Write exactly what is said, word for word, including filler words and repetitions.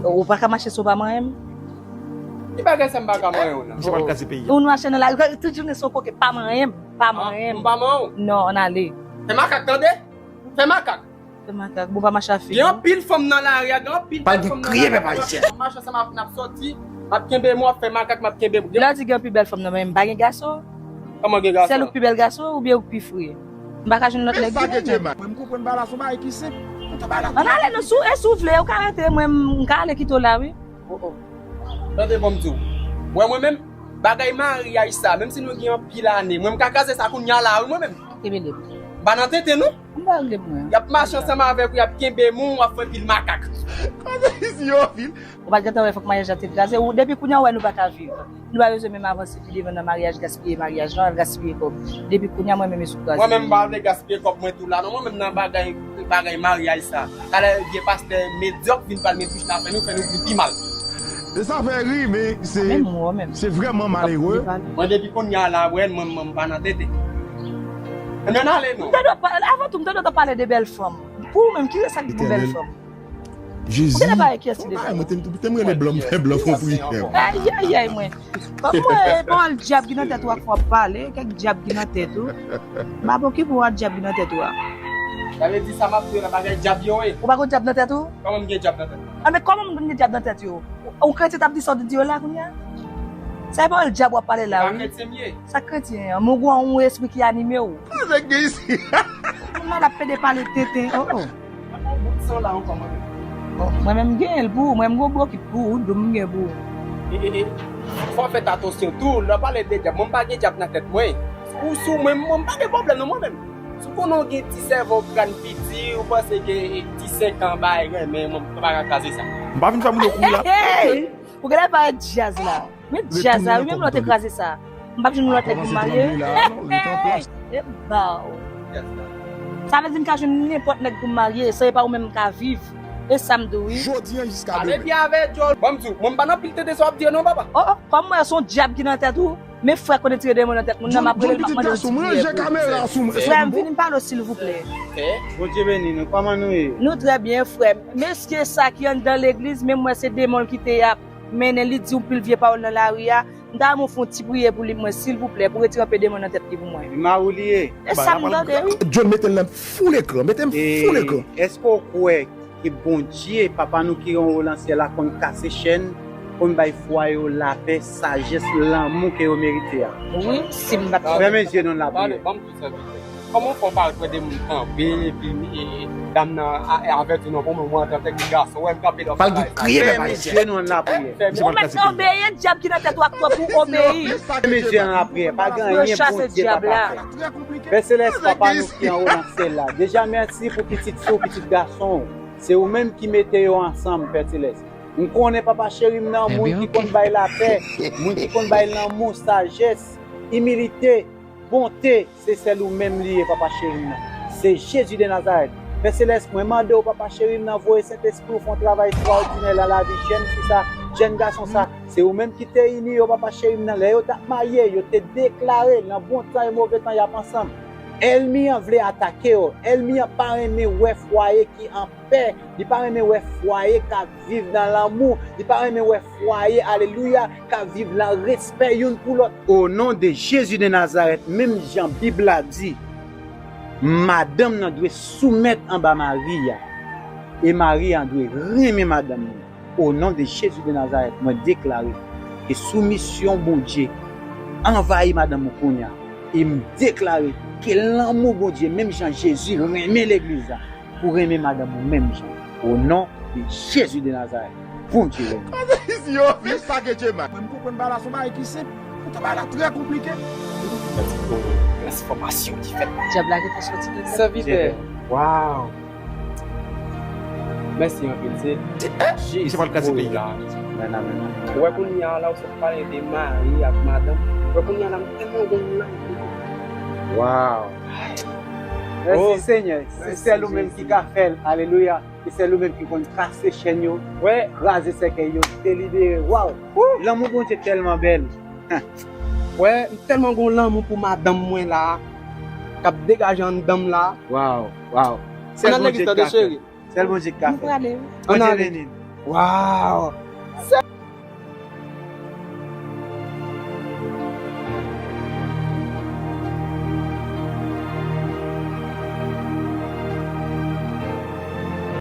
Ou pa ka mache si w pa manyen m. Ki bagay sa m pa ka manyen w nan? Misye pral kraze peyi. Ou nou mache nan lari, tout jounen se yon koke, pa manyen m, pa manyen m. M pa manyen w? Non, ann ale. Fè makak, tande? Fè makak. Fè makak, bon, pa mache a figi. Gen anpil fanm nan lari a, gen anpil bèl fanm nan lari a. Pral gen kriye, pèpa Ayisyen. M mache ansanm avè w, n ap soti, m ap kenbe men w, w ap fè makak, m ap kenbe. Lè w di gen anpil bèl fanm nan, men m pa gen gason. Kòman gen gason? Sèl ou k pi bèl gason oubyen ou k pi fre? M pa ka jwenn lòt nèg ki renmen. Mwen, m konprann bagay la, se yon bagay ki senp. Ann ale non, si w, e si w vle, ou ka rete, mwen, m ka ale kite w la, wi. Oh, oh. Tande, bon, m di w. Mwen, mwen menm, bagay maryaj sa, menm si nou gen anpil ane, mwen, m ka kraze sa kounye a la, wi, mwen menm. Kenbe lib. M pa nan tenten, non. M pa lib, mwen. Y ap mache ansanm avèk ou, y ap kenbe men w, w ap fè pil makak. Koze isit yo, pil. Ou pa t gentan wè fòk maryaj la te kraze? Ou, depi kounye a, ou wè nou pa ka viv. Nou pa bezwen menm avanse pi devan nan maryaj, gaspiye maryaj lan, al gaspiye kòb. Depi kounye a, mwen menm e sou kraze. Mwen menm m pa vle gaspiye kòb mwen tou la non, mwen menm nan bagay bagay maryaj sa. Talè vye pastè medyòk vin pral met bouch nan fè nou, fè nou vin pi mal. E sa fè ri, men se se vrèman malere. Mwen depi kounye a la, wè, mwen m pa nan tenten. Ann ale non. Avan tou, m tande w t ap pale de bèl fanm. Pou ou menm, ki rès ak bon bèl fanm? Jezi. Ou genlè pa wè kiyès ki devan ou. Mwen te m rele blan, m fè blan fon priyè. Ayayay mwen. Kòm mwen, e pawòl dyab ki nan tèt ou a k fè w ap pale, kèk dyab ki nan tèt ou. M ap okipe w ak dyab ki nan tèt ou a. Sa vle di sa m ap di w la bagay dyab yo ye. Ou pa gon dyab nan tèt ou? Kòman m gen dyab nan tèt mwen? A men kòman m gen dyab nan tèt yo? Ou kretyen t ap di sa w di yo la kounye a? Sa e pawòl dyab w ap pale la wi. Sa kretyen an, men w gon yon espri ki anime w. Kòman sa k gen isit? Kòman l ap pede pale tenten, oh oh. Mwen menm m genyen l pou ou, mwen menm m gon bokit pou ou, ou di m gen pou ou. Fò w fè atansyon tou, lè w pale de dyab, mwen m pa gen dyab nan tèt mwen. Ou sou mwen, mwen m pa gen pwoblèm non mwen menm. Si w konnen w gen ti sèvo, kràn piti, ou panse gen ti senkan bay renmen, mwen m pa ka kraze sa. M pa vin fè moun yo kouri la. Ou genlè pa wè djaz la. Men djaz la wi, menm lè w te kraze sa. M p ap jwenn yon lòt nèg pou m marye. Hey! E ba w. Sa vle di m ka jwenn nenpòt nèg pou m marye, san e pa ou menm m ka viv. E sa m di w wi. Jodi an jiska demen. Ale byen avè djòl. Bon, m di w, mwen m pa nan pil tete sa w ap di yo non, papa. Oh, oh, kòm m wè se yon dyab ki nan tèt ou, men frè kote tire demon nan tèt moun nan, m ap rele l, m ap mande l ti priyè pou ou. Frè m, vini m pale w silvouplè. Bondye beni nou, kòman nou ye? Nou trè byen, frè m. Mesye sa ki anndan legliz, menm wè se demon l kite y ap mennen, li di yon pil vye pawòl nan lari a. M ta renmen w fè yon ti priyè pou li pou mwen, silvouplè, pou retire anpe demon nan tèt li pou mwen. Mari w li ye. E sa m tande, wi. John mete l nan fou lekran, mete m fou lekran. Èske w kwè ke Bondye, Papa nou ki anwo nan syèl la, konn kase chèn, konn bay fwaye yo lapè, sajès, lanmou ke yo merite a? Wi, si m pa t. Fèmen zye nou, n ap priye. Kòman w fè w parèt wè de moun kanpe, epi dam nan avèti w nan bon moman, antanke gason, wè m kanpe la. Pral gen kriye, pèp ayisyen. Fèmen zye nou, n ap priye. Ou mèt obeyi, dyab ki nan tèt ou ak twòp ou obeyi. Fèmen zye nou, n ap priye. Pa gen anyen Bondye pa ka fè. Pè Selès, Papa nou ki anwo nan syèl la, deja mèsi pou pitit fi w, pitit gason w. Se ou menm ki mete yo ansanm, Pè Selès. M konnen Papa cheri m nan, moun ki konn bay lapè, moun ki konn bay lanmou, sajès, imilite, bonte, se sèl ou menm li ye, Papa cheri m nan. Se Jezi de Nazarèt. Pè Selès, mwen mande w, Papa cheri m nan, voye Sentespri w fè yon travay estrawòdinè nan lavi jèn fi sa, jèn gason sa. Se ou menm ki te ini yo, Papa cheri m nan. Lè yo t ap marye, yo te deklare nan bon tan e move tan y ap ansanm. Ènmi an vle atake yo. Ènmi an pa renmen wè fwaye ki an pè. Li pa renmen wè fwaye k ap viv nan lanmou. Li pa renmen wè fwaye, alelouya, k ap viv nan respè youn pou lòt. O non de Jezi de Nazarèt, menm jan Bib la di, madanm nan dwe soumèt anba mari a, e mari a dwe renmen madanm li. O non de Jezi de Nazarèt, mwen deklare ke soumisyon Bondye anvayi madanm ou kounye a. E m deklare ke lanmou Bondye, menm jan Jezi renmen legliz la, pou renmen madanm ou menm jan. O non de Jezi de Nazarèt, Bondye renmen. Koze isit yo, men sa ke Dye bay. Mwen, m konprann bagay la, se yon bagay ki senp. Poutan bagay la trè konplike. Yon ti transfòmasyon ki fèt. Dyab la gentan soti nan tèt. Sèvitè. Waw. Mèsi anpil, se jis pou la. Ou wè kounye a la, ou sot pale de mari ak madanm. Ou wè kounye a la, m tèlman gon lanmou. Waw. Mèsi Senyè. Se sèl ou menm ki ka fè l. Alelouya. Se sèl ou menm ki konn kase chèn yo, kraze sèkèy yo, delivre. Waw. Lanmou Bondye tèlman bèl. Wè, m tèlman gon lanmou pou madanm mwen la, k ap degaje anndan m la. Waw, waw. Sèl Bondye k ka fè. Sèl Bondye k ka fè. Bondye beni n. Waw!